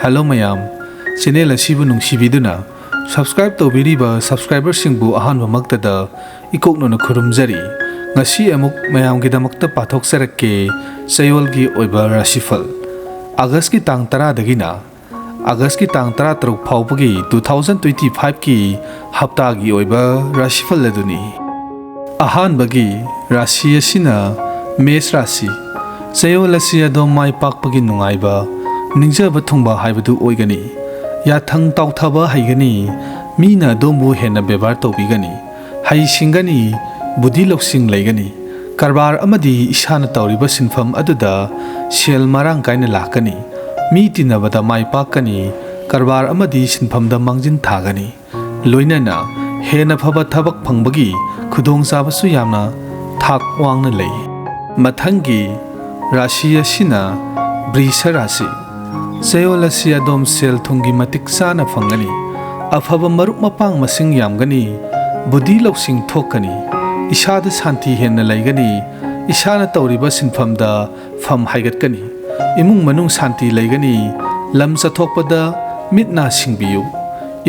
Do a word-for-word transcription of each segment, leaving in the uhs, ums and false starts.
Hello ꯃꯌꯥꯝ, channel ꯑꯁꯤꯕꯨ ꯅꯨꯡꯁꯤꯕꯤꯗꯨꯅ subscribe ꯇꯧꯕꯤꯔꯤꯕ subscriberꯁꯤꯡꯕꯨ ꯑꯍꯥꯟꯕꯃꯛꯇꯗ ꯏꯀꯣꯛꯅꯅ ꯈꯨꯔꯨꯝꯖꯔꯤ꯫ ꯉꯁꯤ ꯑꯃꯨꯛ ꯃꯌꯥꯝꯒꯤꯗꯃꯛꯇ ꯄꯥꯊꯣꯛꯆꯔꯛꯀꯦ ꯆꯌꯣꯜꯒꯤ ꯑꯣꯏꯕ ꯔꯥꯁꯤꯐꯜ꯫ ꯑꯥꯒꯁꯀꯤ ꯇꯥꯡ ꯇꯔꯥꯗꯒꯤꯅ ꯑꯥꯒꯁꯀꯤ ꯇꯥꯡ ꯇꯔꯥꯇꯔꯨꯛ ꯐꯥꯎꯕꯒꯤ two thousand twenty fiveꯀꯤ ꯍꯞꯇꯥꯒꯤ ꯑꯣꯏꯕ ꯔꯥꯁꯤꯐꯜ ꯑꯗꯨꯅꯤ꯫ ꯑꯍꯥꯟꯕꯒꯤ ꯔꯥꯁꯤ ꯑꯁꯤꯅ ꯃꯦꯁ ꯔꯥꯁꯤ꯫ ꯆꯌꯣꯜ ꯑꯁꯤ ꯑꯗꯣꯝ ꯃꯥꯏ ꯄꯥꯛꯄꯒꯤ ꯅꯨꯡꯉꯥꯏꯕ, ꯅꯤꯡꯖꯕ ꯊꯨꯡꯕ ꯍꯥꯏꯕꯗꯨ ꯑꯣꯏꯒꯅꯤ꯫ ꯌꯥꯊꯪ ꯇꯥꯎꯊꯕ ꯍꯩꯒꯅꯤ꯫ ꯃꯤꯅ ꯑꯗꯣꯝꯕꯨ ꯍꯦꯟꯅ ꯕꯦꯕꯥꯔ ꯇꯧꯕꯤꯒꯅꯤ꯫ ꯍꯩ ꯁꯤꯡꯒꯅꯤ, ꯕꯨꯙꯤ ꯂꯧꯁꯤꯡ ꯂꯩꯒꯅꯤ꯫ ꯀꯔꯕꯥꯔ ꯑꯃꯗꯤ ꯏꯁꯥꯅ ꯇꯧꯔꯤꯕ ꯁꯤꯟꯐꯝ ꯑꯗꯨꯗ ꯁꯦꯜ ꯃꯔꯥꯡ ꯀꯥꯏꯅ ꯂꯥꯛꯀꯅꯤ꯫ ꯃꯤ ꯇꯤꯟꯅꯕꯗ ꯃꯥꯏ ꯄꯥꯛꯀꯅꯤ꯫ ꯀꯔꯕꯥꯔ ꯑꯃꯗꯤ ꯁꯤꯟꯐꯝꯗ ꯃꯥꯡꯖꯤꯟ ꯊꯥꯒꯅꯤ꯫ ꯂꯣꯏꯅꯅ ꯍꯦꯟꯅ ꯐꯕ ꯊꯕꯛ ꯐꯪꯕꯒꯤ ꯈꯨꯗꯣꯡꯆꯥꯕꯁꯨ ꯌꯥꯝꯅ ꯊꯥꯛ ꯋꯥꯡꯅ ꯂꯩ꯫ ꯃꯊꯪꯒꯤ ꯔꯥꯁꯤ ꯑꯁꯤꯅ ꯕ꯭ꯔꯤꯁ ꯔꯥꯁꯤ꯫ ꯆꯌꯣꯜ ꯑꯁꯤ ꯑꯗꯣꯝ ꯁꯦꯜ ꯊꯨꯝꯒꯤ ꯃꯇꯤꯛ ꯆꯥꯅ ꯐꯪꯒꯅꯤ꯫ ꯑꯐꯕ ꯃꯔꯨꯞ ꯃꯄꯥꯡ ꯃꯁꯤꯡ ꯌꯥꯝꯒꯅꯤ꯫ ꯕꯨꯙꯤ ꯂꯧꯁꯤꯡ ꯊꯣꯛꯀꯅꯤ꯫ ꯏꯁꯥꯗ ꯁꯥꯟꯇꯤ ꯍꯦꯟꯅ ꯂꯩꯒꯅꯤ꯫ ꯏꯁꯥꯅ ꯇꯧꯔꯤꯕ ꯁꯤꯟꯐꯝꯗ ꯐꯝ ꯍꯥꯏꯒꯠꯀꯅꯤ꯫ ꯏꯃꯨꯡ ꯃꯅꯨꯡ ꯁꯥꯟꯇꯤ ꯂꯩꯒꯅꯤ꯫ ꯂꯝ ꯆꯠꯊꯣꯛꯄꯗ ꯃꯤꯠ ꯅꯥ ꯁꯤꯡꯕꯤꯌꯨ꯫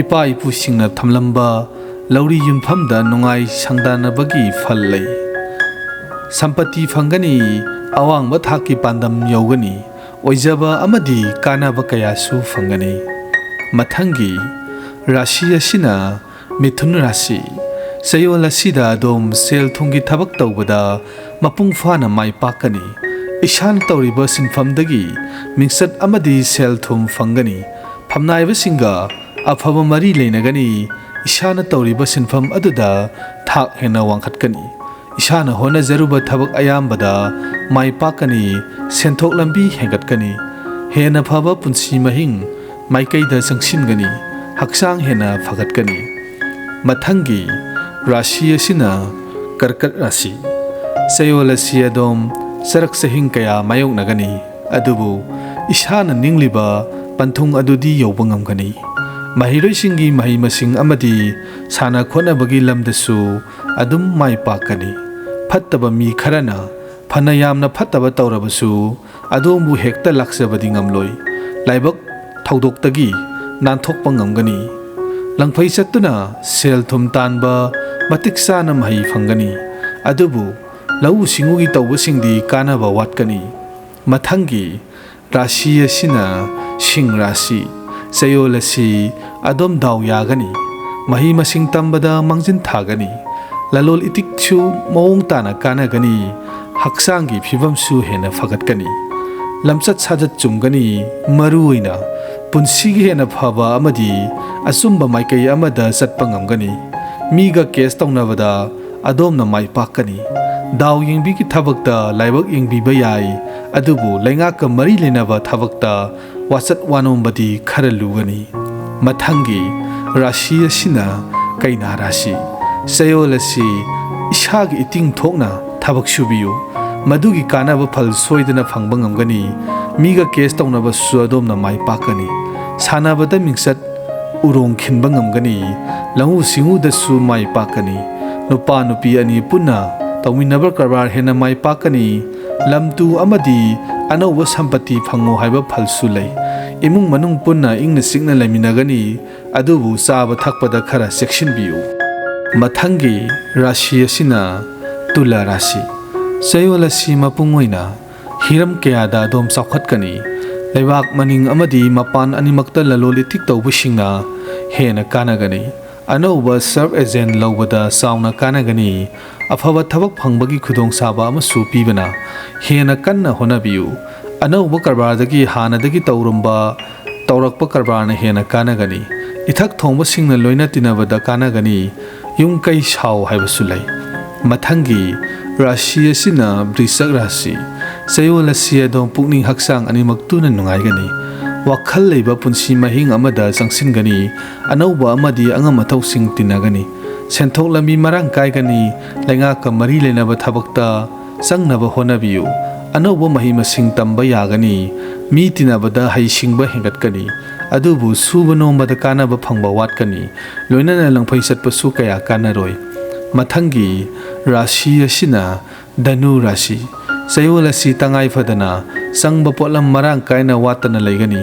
ꯏꯄꯥ ꯏꯄꯨꯁꯤꯡꯅ ꯊꯝꯂꯝꯕ ꯂꯧꯔꯤ ꯌꯨꯝꯐꯝꯗ ꯅꯨꯡꯉꯥꯏ ꯁꯪꯗꯥꯅꯕꯒꯤ ꯐꯜ ꯂꯩ꯫ ꯁꯝꯄꯇꯤ ꯐꯪꯒꯅꯤ꯫ ꯑꯋꯥꯡꯕ ꯊꯥꯛꯀꯤ ꯄꯥꯟꯗꯝ ꯌꯧꯒꯅꯤ꯫ ꯑꯣꯏꯖꯕ ꯑꯃꯗꯤ ꯀꯥꯟꯅꯕ ꯀꯌꯥꯁꯨ ꯐꯪꯒꯅꯤ꯫ ꯃꯊꯪꯒꯤ ꯔꯥꯁꯤ ꯑꯁꯤꯅ ꯃꯤꯊꯨꯟ ꯔꯥꯁꯤ꯫ ꯆꯌꯣꯜ ꯑꯁꯤꯗ ꯑꯗꯣꯝ ꯁꯦꯜ ꯊꯨꯝꯒꯤ ꯊꯕꯛ ꯇꯧꯕꯗ ꯃꯄꯨꯡ ꯐꯥꯅ ꯃꯥꯏ ꯄꯥꯛꯀꯅꯤ꯫ ꯏꯁꯥꯅ ꯇꯧꯔꯤꯕ ꯁꯤꯟꯐꯝꯗꯒꯤ ꯃꯤꯡꯆꯠ ꯑꯃꯗꯤ ꯁꯦꯜ ꯊꯨꯝ ꯐꯪꯒꯅꯤ꯫ ꯐꯝꯅꯥꯏꯕꯁꯤꯡꯒ ꯑꯐꯕ ꯃꯔꯤ ꯂꯩꯅꯒꯅꯤ꯫ ꯏꯁꯥꯅ ꯇꯧꯔꯤꯕ ꯁꯤꯟꯐꯝ ꯑꯗꯨꯗ ꯊꯥꯛ ꯍꯦꯟꯅ ꯋꯥꯡꯈꯠꯀꯅꯤ꯫ ꯏꯁꯥꯅ ꯍꯣꯠꯅꯖꯔꯨꯕ ꯊꯕꯛ ꯑꯌꯥꯝꯕꯗ ꯃꯥꯏ ꯄꯥꯛꯀꯅꯤ꯫ ꯁꯦꯟꯊꯣꯛ ꯂꯝꯕꯤ ꯍꯦꯟꯒꯠꯀꯅꯤ꯫ ꯍꯦꯟꯅ ꯐꯕ ꯄꯨꯟꯁꯤ ꯃꯍꯤꯡ ꯃꯥꯏꯀꯩꯗ ꯆꯪꯁꯤꯟꯒꯅꯤ꯫ ꯍꯛꯆꯥꯡ ꯍꯦꯟꯅ ꯐꯒꯠꯀꯅꯤ꯫ ꯃꯊꯪꯒꯤ ꯔꯥꯁꯤ ꯑꯁꯤꯅ ꯀꯔꯀꯠ ꯔꯥꯁꯤ꯫ ꯆꯌꯣꯜ ꯑꯁꯤ ꯑꯗꯣꯝ ꯆꯔꯛ ꯆꯍꯤꯡ ꯀꯌꯥ ꯃꯥꯌꯣꯛꯅꯒꯅꯤ꯫ ꯑꯗꯨꯕꯨ ꯏꯁꯥꯅ ꯅꯤꯡꯂꯤꯕ ꯄꯟꯊꯨꯡ ꯑꯗꯨꯗꯤ ꯌꯧꯕ ꯉꯝꯒꯅꯤ꯫ ꯃꯍꯩꯔꯣꯏꯁꯤꯡꯒꯤ ꯃꯍꯩ ꯃꯁꯤꯡ ꯑꯃꯗꯤ ꯁꯥꯟꯅ ꯈꯣꯠꯅꯕꯒꯤ ꯂꯝꯗꯁꯨ ꯑꯗꯨꯝ ꯃꯥꯏ ꯄꯥꯛꯀꯅꯤ꯫ ꯐꯠꯇꯕ ꯃꯤ ꯈꯔꯅ ꯐꯅ ꯌꯥꯝꯅ ꯐꯠꯇꯕ ꯇꯧꯔꯕꯁꯨ ꯑꯗꯣꯝꯕꯨ ꯍꯦꯛꯇ ꯂꯥꯛꯆꯕꯗꯤ ꯉꯝꯂꯣꯏ꯫ ꯂꯥꯏꯕꯛ ꯊꯧꯗꯣꯛꯇꯒꯤ ꯅꯥꯟꯊꯣꯛꯄ ꯉꯝꯒꯅꯤ꯫ ꯂꯪꯐꯩ ꯆꯠꯇꯨꯅ ꯁꯦꯜ ꯊꯨꯝ ꯇꯥꯟꯕ ꯃꯇꯤꯛ ꯆꯥꯅ ꯃꯍꯩ ꯐꯪꯒꯅꯤ꯫ ꯑꯗꯨꯕꯨ ꯂꯧꯎ ꯁꯤꯡꯎꯒꯤ ꯇꯧꯕꯁꯤꯡꯗꯤ ꯀꯥꯟꯅꯕ ꯋꯥꯠꯀꯅꯤ꯫ ꯃꯊꯪꯒꯤ ꯔꯥꯁꯤ ꯑꯁꯤꯅ ꯁꯤꯡ ꯔꯥꯁꯤ꯫ ꯆꯌꯣꯜ ꯑꯁꯤ ꯑꯗꯨꯝ ꯗꯥꯎ ꯌꯥꯒꯅꯤ꯫ ꯃꯍꯩ ꯃꯁꯤꯡ ꯇꯝꯕꯗ ꯃꯥꯡꯖꯤꯟ ꯊꯥꯒꯅꯤ꯫ ꯂꯂꯣꯜ ꯏꯇꯤꯛꯁꯨ ꯃꯑꯣꯡ ꯇꯥꯅ ꯀꯥꯟꯅꯒꯅꯤ꯫ ꯍꯛꯆꯥꯡꯒꯤ ꯐꯤꯕꯝꯁꯨ ꯍꯦꯟꯅ ꯐꯒꯠꯀꯅꯤ꯫ ꯂꯝꯆꯠ ꯁꯥꯖꯠ ꯆꯨꯝꯒꯅꯤ꯫ ꯃꯔꯨꯑꯣꯏꯅ ꯄꯨꯟꯁꯤꯒꯤ ꯍꯦꯟꯅ ꯐꯕ ꯑꯃꯗꯤ ꯑꯆꯨꯝꯕ ꯃꯥꯏꯀꯩ ꯑꯃꯗ ꯆꯠꯄ ꯉꯝꯒꯅꯤ꯫ ꯃꯤꯒ ꯀꯦꯁ ꯇꯧꯅꯕꯗ ꯑꯗꯣꯝꯅ ꯃꯥꯏ ꯄꯥꯛꯀꯅꯤ꯫ ꯗꯥꯎ ꯌꯦꯡꯕꯤꯒꯤ ꯊꯕꯛꯇ ꯂꯥꯏꯕꯛ ꯌꯦꯡꯕꯤꯕ ꯌꯥꯏ, ꯑꯗꯨꯕꯨ ꯂꯩꯉꯥꯛꯀ ꯃꯔꯤ ꯂꯩꯅꯕ ꯊꯕꯛꯇ ꯋꯥꯆꯠ ꯋꯥꯅꯣꯝꯕꯗꯤ ꯈꯔ ꯂꯨꯒꯅꯤ꯫ ꯃꯊꯪꯒꯤ ꯔꯥꯁꯤ ꯑꯁꯤꯅ ꯀꯩꯅꯥ ꯔꯥꯁꯤ꯫ ꯆꯌꯣꯜ ꯑꯁꯤ ꯏꯁꯥꯒꯤ ꯏꯇꯤꯡ ꯊꯣꯛꯅ ꯊꯕꯛ ꯁꯨꯕꯤꯌꯨ꯫ ꯃꯗꯨꯒꯤ ꯀꯥꯟꯅꯕ ꯐꯜ ꯁꯣꯏꯗꯅ ꯐꯪꯕ ꯉꯝꯒꯅꯤ꯫ ꯃꯤꯒ ꯀꯦꯁ ꯇꯧꯅꯕꯁꯨ ꯑꯗꯣꯝꯅ ꯃꯥꯏ ꯄꯥꯛꯀꯅꯤ꯫ ꯁꯥꯟꯅꯕꯗ ꯃꯤꯡꯆꯠ ꯎꯔꯣꯡ ꯈꯤꯟꯕ ꯉꯝꯒꯅꯤ꯫ ꯂꯧꯎ ꯁꯤꯡꯎꯗꯁꯨ ꯃꯥꯏ ꯄꯥꯛꯀꯅꯤ꯫ ꯅꯨꯄꯥ ꯅꯨꯄꯤ ꯑꯅꯤ ꯄꯨꯟꯅ ꯇꯧꯃꯤꯟꯅꯕ ꯀꯔꯕꯥꯔ ꯍꯦꯟꯅ ꯃꯥꯏ ꯄꯥꯛꯀꯅꯤ꯫ ꯂꯝ ꯇꯨ ꯑꯃꯗꯤ ꯑꯅꯧꯕ ꯁꯝꯄꯇꯤ ꯐꯪꯉꯨ ꯍꯥꯏꯕ ꯐꯜꯁꯨ ꯂꯩ꯫ ꯏꯃꯨꯡ ꯃꯅꯨꯡ ꯄꯨꯟꯅ ꯏꯪꯅ ꯆꯤꯛꯅ ꯂꯩꯃꯤꯟꯅꯒꯅꯤ꯫ ꯑꯗꯨꯕꯨ ꯆꯥꯕ ꯊꯛꯄꯗ ꯈꯔ ꯆꯦꯛꯁꯤꯟꯕꯤꯌꯨ꯫ ꯃꯊꯪꯒꯤ ꯔꯥꯁꯤ ꯑꯁꯤꯅ ꯇꯨꯂꯥ ꯔꯥꯁꯤ꯫ ꯆꯌꯣꯜ ꯑꯁꯤ ꯃꯄꯨꯡ ꯑꯣꯏꯅ ꯍꯤꯔꯝ ꯀꯌꯥꯗ ꯑꯗꯣꯝ ꯆꯥꯎꯈꯠꯀꯅꯤ꯫ ꯂꯩꯕꯥꯛ ꯃꯅꯤꯡ ꯑꯃꯗꯤ ꯃꯄꯥꯟ ꯑꯅꯤꯃꯛꯇ ꯂꯂꯣꯜ ꯏꯇꯤꯛ ꯇꯧꯕꯁꯤꯡꯅ ꯍꯦꯟꯅ ꯀꯥꯟꯅꯒꯅꯤ꯫ ꯑꯅꯧꯕ ꯁꯔꯐ ꯑꯦꯖꯦꯟ ꯂꯧꯕꯗ ꯆꯥꯎꯅ ꯀꯥꯟꯅꯒꯅꯤ꯫ ꯑꯐꯕ ꯊꯕꯛ ꯐꯪꯕꯒꯤ ꯈꯨꯗꯣꯡꯆꯥꯕ ꯑꯃꯁꯨ ꯄꯤꯕꯅ ꯍꯦꯟꯅ ꯀꯟꯅ ꯍꯣꯠꯅꯕꯤꯌꯨ꯫ ꯑꯅꯧꯕ ꯀꯔꯕꯥꯔꯗꯒꯤ ꯍꯥꯟꯅꯗꯒꯤ ꯇꯧꯔꯝꯕ, ꯇꯧꯔꯛꯄ ꯀꯔꯕꯥꯔꯅ ꯍꯦꯟꯅ ꯀꯥꯟꯅꯒꯅꯤ꯫ ꯏꯊꯛ ꯊꯣꯡꯕꯁꯤꯡꯅ ꯂꯣꯏꯅ ꯇꯤꯟꯅꯕꯗ ꯀꯥꯟꯅꯒꯅꯤ꯫ ꯌꯨꯝ ꯀꯩ ꯁꯥꯎ ꯍꯥꯏꯕꯁꯨ ꯂꯩ꯫ ꯃꯊꯪꯒꯤ ꯔꯥꯁꯤ ꯑꯁꯤꯅ ꯕ꯭ꯔꯤꯁꯛ ꯔꯥꯁꯤ꯫ ꯆꯌꯣꯜ ꯑꯁꯤ ꯑꯗꯣꯝ ꯄꯨꯛꯅꯤꯡ ꯍꯛꯆꯥꯡ ꯑꯅꯤꯃꯛ ꯇꯨꯅ ꯅꯨꯡꯉꯥꯏꯒꯅꯤ꯫ ꯋꯥꯈꯜ ꯂꯩꯕ ꯄꯨꯟꯁꯤ ꯃꯍꯤꯡ ꯑꯃꯗ ꯆꯪꯁꯤꯟꯒꯅꯤ꯫ ꯑꯅꯧꯕ ꯑꯃꯗꯤ ꯑꯉꯝ ꯑꯊꯧꯁꯤꯡ ꯇꯤꯟꯅꯒꯅꯤ꯫ ꯁꯦꯟꯊꯣꯛ ꯂꯝꯕꯤ ꯃꯔꯥꯡ ꯀꯥꯏꯒꯅꯤ꯫ ꯂꯩꯉꯥꯛꯀ ꯃꯔꯤ ꯂꯩꯅꯕ ꯊꯕꯛꯇ ꯆꯪꯅꯕ ꯍꯣꯠꯅꯕꯤꯌꯨ꯫ ꯑꯅꯧꯕ ꯃꯍꯩ ꯃꯁꯤꯡ ꯇꯝꯕ ꯌꯥꯒꯅꯤ꯫ ꯃꯤ ꯇꯤꯟꯅꯕꯗ ꯍꯩꯁꯤꯡꯕ ꯍꯦꯟꯒꯠꯀꯅꯤ꯫ ꯑꯗꯨꯕꯨ ꯁꯨꯕ ꯅꯣꯝꯕꯗ ꯀꯥꯟꯅꯕ ꯐꯪꯕ ꯋꯥꯠꯀꯅꯤ꯫ ꯂꯣꯏꯅꯅ ꯂꯪꯐꯩ ꯆꯠꯄꯁꯨ ꯀꯌꯥ ꯀꯥꯟꯅꯔꯣꯏ꯫ ꯃꯊꯪꯒꯤ ꯔꯥꯁꯤ ꯑꯁꯤꯅ ꯙꯅꯨ ꯔꯥꯁꯤ꯫ ꯆꯌꯣꯜ ꯑꯁꯤ ꯇꯉꯥꯏ ꯐꯗꯅ ꯆꯪꯕ ꯄꯣꯠꯂꯝ ꯃꯔꯥꯡ ꯀꯥꯏꯅ ꯋꯥꯠꯇꯅ ꯂꯩꯒꯅꯤ꯫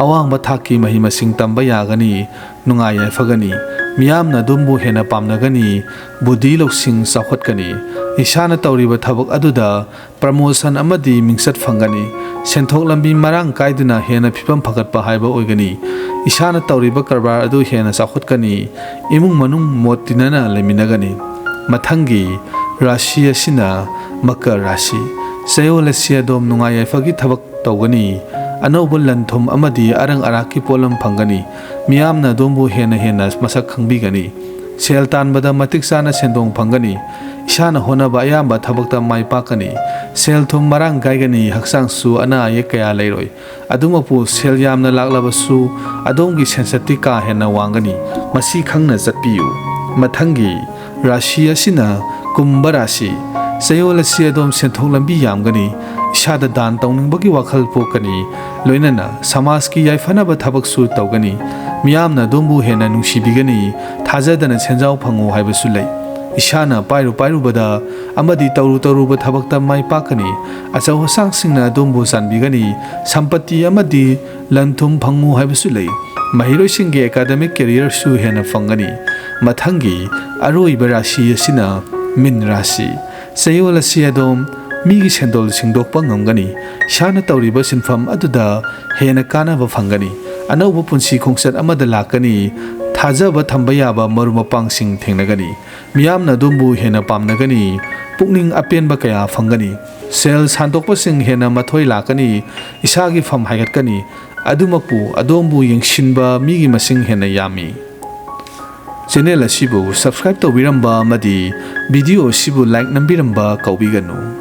ꯑꯋꯥꯡꯕ ꯊꯥꯛꯀꯤ ꯃꯍꯩ ꯃꯁꯤꯡ ꯇꯝꯕ ꯌꯥꯒꯅꯤ, ꯅꯨꯡꯉꯥꯏ ꯌꯥꯏꯐꯒꯅꯤ, ꯃꯤꯌꯥꯝꯅ ꯑꯗꯣꯝꯕꯨ ꯍꯦꯟꯅ ꯄꯥꯝꯅꯒꯅꯤ, ꯕꯨꯙꯤ ꯂꯧꯁꯤꯡ ꯆꯥꯎꯈꯠꯀꯅꯤ꯫ ꯏꯁꯥꯅ ꯇꯧꯔꯤꯕ ꯊꯕꯛ ꯑꯗꯨꯗ ꯄ꯭ꯔꯃꯣꯁꯟ ꯑꯃꯗꯤ ꯃꯤꯡꯆꯠ ꯐꯪꯒꯅꯤ꯫ ꯁꯦꯟꯊꯣꯛ ꯂꯝꯕꯤ ꯃꯔꯥꯡ ꯀꯥꯏꯗꯨꯅ ꯍꯦꯟꯅ ꯐꯤꯕꯝ ꯐꯒꯠꯄ ꯍꯥꯏꯕ ꯑꯣꯏꯒꯅꯤ꯫ ꯏꯁꯥꯅ ꯇꯧꯔꯤꯕ ꯀꯔꯕꯥꯔ ꯑꯗꯨ ꯍꯦꯟꯅ ꯆꯥꯎꯈꯠꯀꯅꯤ꯫ ꯏꯃꯨꯡ ꯃꯅꯨꯡ ꯃꯣꯠ ꯇꯤꯟꯅꯅ ꯂꯩꯃꯤꯟꯅꯒꯅꯤ꯫ ꯃꯊꯪꯒꯤ ꯔꯥꯁꯤ ꯑꯁꯤꯅ ꯃꯀꯔ ꯔꯥꯁꯤ꯫ ꯆꯌꯣꯜ ꯑꯁꯤ ꯑꯗꯣꯝ ꯅꯨꯡꯉꯥꯏ ꯌꯥꯏꯐꯒꯤ ꯊꯕꯛ ꯇꯧꯒꯅꯤ꯫ ꯑꯅꯧꯕ ꯂꯟ ꯊꯨꯝ ꯑꯃꯗꯤ ꯑꯔꯪ ꯑꯔꯥꯛꯀꯤ ꯄꯣꯠꯂꯝ ꯐꯪꯒꯅꯤ꯫ ꯃꯤꯌꯥꯝꯅ ꯑꯗꯣꯝꯕꯨ ꯍꯦꯟꯅ ꯍꯦꯟꯅ ꯃꯁꯛ ꯈꯪꯕꯤꯒꯅꯤ꯫ ꯁꯦꯜ ꯇꯥꯟꯕꯗ ꯃꯇꯤꯛ ꯆꯥꯅ ꯁꯦꯟꯗꯣꯡ ꯐꯪꯒꯅꯤ꯫ ꯏꯁꯥꯅ ꯍꯣꯠꯅꯕ ꯑꯌꯥꯝꯕ ꯊꯕꯛꯇ ꯃꯥꯏ ꯄꯥꯛꯀꯅꯤ꯫ ꯁꯦꯜ ꯊꯨꯝ ꯃꯔꯥꯡ ꯀꯥꯏꯒꯅꯤ, ꯍꯛꯆꯥꯡꯁꯨ ꯑꯅꯥ ꯑꯌꯦꯛ ꯀꯌꯥ ꯂꯩꯔꯣꯏ꯫ ꯑꯗꯨꯃꯛꯄꯨ ꯁꯦꯜ ꯌꯥꯝꯅ ꯂꯥꯛꯂꯕꯁꯨ ꯑꯗꯣꯝꯒꯤ ꯁꯦꯟꯁꯞꯇꯤ ꯀꯥ ꯍꯦꯟꯅ ꯋꯥꯡꯒꯅꯤ꯫ ꯃꯁꯤ ꯈꯪꯅ ꯆꯠꯄꯤꯌꯨ꯫ ꯃꯊꯪꯒꯤ ꯔꯥꯁꯤ ꯑꯁꯤꯅ ꯀꯨꯝꯚ ꯔꯥꯁꯤ꯫ ꯆꯌꯣꯜ ꯑꯁꯤ ꯑꯗꯣꯝ ꯁꯦꯟꯊꯣꯛ ꯂꯝꯕꯤ ꯌꯥꯝꯒꯅꯤ꯫ ꯏꯁꯥꯗ ꯗꯥꯟ ꯇꯧꯅꯤꯡꯕꯒꯤ ꯋꯥꯈꯜ ꯄꯣꯛꯀꯅꯤ꯫ ꯂꯣꯏꯅꯅ ꯁꯃꯥꯖꯀꯤ ꯌꯥꯏꯐꯅꯕ ꯊꯕꯛꯁꯨ ꯇꯧꯒꯅꯤ꯫ ꯃꯤꯌꯥꯝꯅ ꯑꯗꯣꯝꯕꯨ ꯍꯦꯟꯅ ꯅꯨꯡꯁꯤꯕꯤꯒꯅꯤ꯫ ꯊꯥꯖꯗꯅ ꯁꯦꯟꯖꯥꯎ ꯐꯪꯉꯨ ꯍꯥꯏꯕꯁꯨ ꯂꯩ꯫ ꯏꯁꯥꯅ ꯄꯥꯏꯔꯨ ꯄꯥꯏꯔꯨꯕꯗ ꯑꯃꯗꯤ ꯇꯧꯔꯨ ꯇꯧꯔꯨꯕ ꯊꯕꯛꯇ ꯃꯥꯏ ꯄꯥꯛꯀꯅꯤ꯫ ꯑꯆꯧ ꯑꯁꯥꯡꯁꯤꯡꯅ ꯑꯗꯣꯝꯕꯨ ꯆꯥꯟꯕꯤꯒꯅꯤ꯫ ꯁꯝꯄꯇꯤ ꯑꯃꯗꯤ ꯂꯟ ꯊꯨꯝ ꯐꯪꯉꯨ ꯍꯥꯏꯕꯁꯨ ꯂꯩ꯫ ꯃꯍꯩꯔꯣꯏꯁꯤꯡꯒꯤ ꯑꯦꯀꯥꯗꯃꯤꯛ ꯀꯦꯔꯤꯌꯔꯁꯨ ꯍꯦꯟꯅ ꯐꯪꯒꯅꯤ꯫ ꯃꯊꯪꯒꯤ ꯑꯔꯣꯏꯕ ꯔꯥꯁꯤ ꯑꯁꯤꯅ ꯃꯤꯟ ꯔꯥꯁꯤ꯫ ꯆꯌꯣꯜ ꯑꯁꯤ ꯑꯗꯣꯝ ꯃꯤꯒꯤ ꯁꯦꯟꯗꯣꯜ ꯁꯤꯡꯗꯣꯛꯄ ꯉꯝꯒꯅꯤ꯫ ꯏꯁꯥꯅ ꯇꯧꯔꯤꯕ ꯁꯤꯟꯐꯝ ꯑꯗꯨꯗ ꯍꯦꯟꯅ ꯀꯥꯟꯅꯕ ꯐꯪꯒꯅꯤ꯫ ꯑꯅꯧꯕ ꯄꯨꯟꯁꯤ ꯈꯣꯡꯆꯠ ꯑꯃꯗ ꯂꯥꯛꯀꯅꯤ꯫ ꯊꯥꯖꯕ ꯊꯝꯕ ꯌꯥꯕ ꯃꯔꯨꯞ ꯃꯄꯥꯡꯁꯤꯡ ꯊꯦꯡꯅꯒꯅꯤ꯫ ꯃꯤꯌꯥꯝꯅ ꯑꯗꯣꯝꯕꯨ ꯍꯦꯟꯅ ꯄꯥꯝꯅꯒꯅꯤ꯫ ꯄꯨꯛꯅꯤꯡ ꯑꯄꯦꯟꯕ ꯀꯌꯥ ꯐꯪꯒꯅꯤ꯫ ꯁꯦꯜ ꯁꯥꯟꯗꯣꯛꯄꯁꯤꯡ ꯍꯦꯟꯅ ꯃꯊꯣꯏ ꯂꯥꯛꯀꯅꯤ꯫ ꯏꯁꯥꯒꯤ ꯐꯝ ꯍꯥꯏꯒꯠꯀꯅꯤ꯫ ꯑꯗꯨꯃꯛꯄꯨ ꯑꯗꯣꯝꯕꯨ ꯌꯦꯡꯁꯤꯟꯕ ꯃꯤꯒꯤ ꯃꯁꯤꯡ ꯍꯦꯟꯅ ꯌꯥꯝꯃꯤ꯫ ꯆꯦꯅꯦꯜ ꯑꯁꯤꯕꯨ ꯁꯕꯁꯀ꯭ꯔꯥꯏꯕ ꯇꯧꯕꯤꯔꯝꯕ ꯑꯃꯗꯤ ꯚꯤꯗꯤꯑꯣ ꯑꯁꯤꯕꯨ ꯂꯥꯏꯛ ꯅꯝꯕꯤꯔꯝꯕ ꯀꯥꯎꯕꯤꯒꯅꯨ꯫